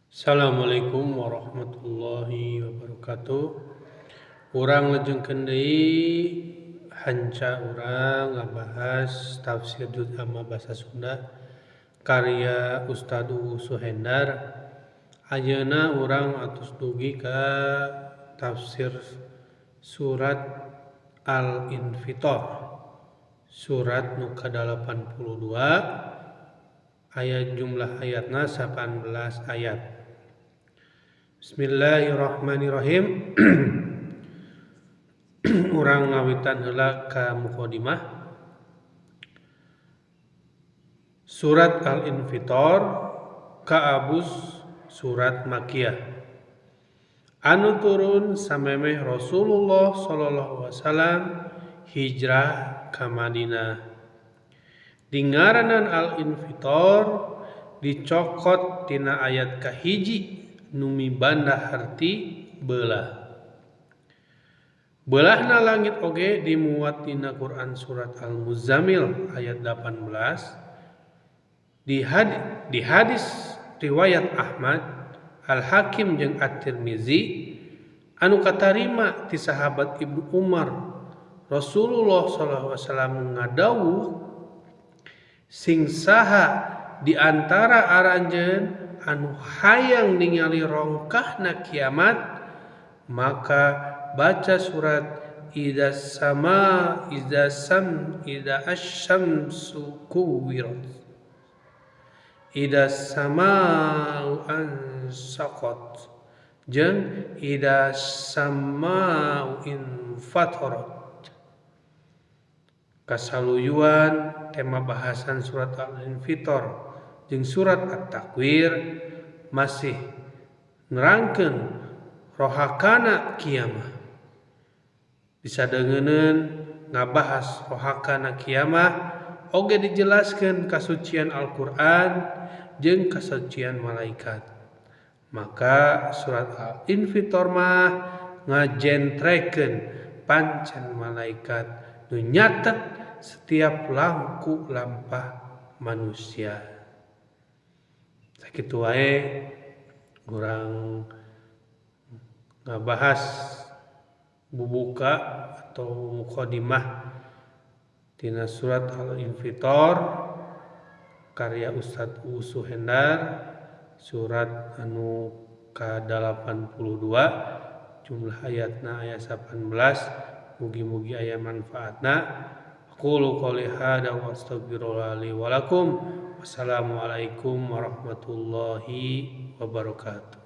Assalamualaikum warahmatullahi wabarakatuh. Urang lejengkeun deui hanca urang ngabahas tafsir Juz Amma Basa Sunda karya Ustad Uu Suhendar. Ayeuna urang atos dugi ka tafsir surat Al-Infitor, surat nu ka-82, ayat jumlah ayatna 18 ayat. Bismillahirrahmanirrahim. Urang ngawitan heula ka mukadimah. Surat Al-Infitor kaabus surat Makkiyah anu turun samemeh Rasulullah sallallahu alaihi wasallam hijrah ka Madinah. Dingaranan Al-Infitor dicokot tina ayat kahiji numi banda harti belah. Belahna langit oge dimuat dina Quran surat Al-Muzammil ayat 18, di hadis riwayat Ahmad, Al-Hakim jeung At-Tirmizi anu katarima ti sahabat Ibnu Umar, Rasulullah sallallahu alaihi wasallam ngadawuh sing saha di antara aranjeun anu hayang ningali rongkahna kiamat maka baca surat idza sama idza sam idza asyamsu kuwirat idza samau ansaqat jeung idza samau infatarat. Kasaluyuan tema bahasan surat Al-Infitor jeung surat At-Takwir masih nerangkeun rohakana kiamah. Disadeungeun ngabahas rohakana kiamah oge dijelaskeun kasucian Al-Qur'an jeung kasucian malaikat. Maka surat Al-Infitor mah ngajentrekeun pancen malaikat nu nyatet setiap langku lampah manusia. Sakitu wae urang ngabahas bubuka atau mukadimah tina surat Al-Infitor karya Ustad Uu Suhendar, surat anu ka-82, jumlah ayatna aya 18. Mugi-mugi aya manfaatna. Aqulu qouli hadza wa astaghfirullah li wa lakum. Wassalamualaikum warahmatullahi wabarakatuh.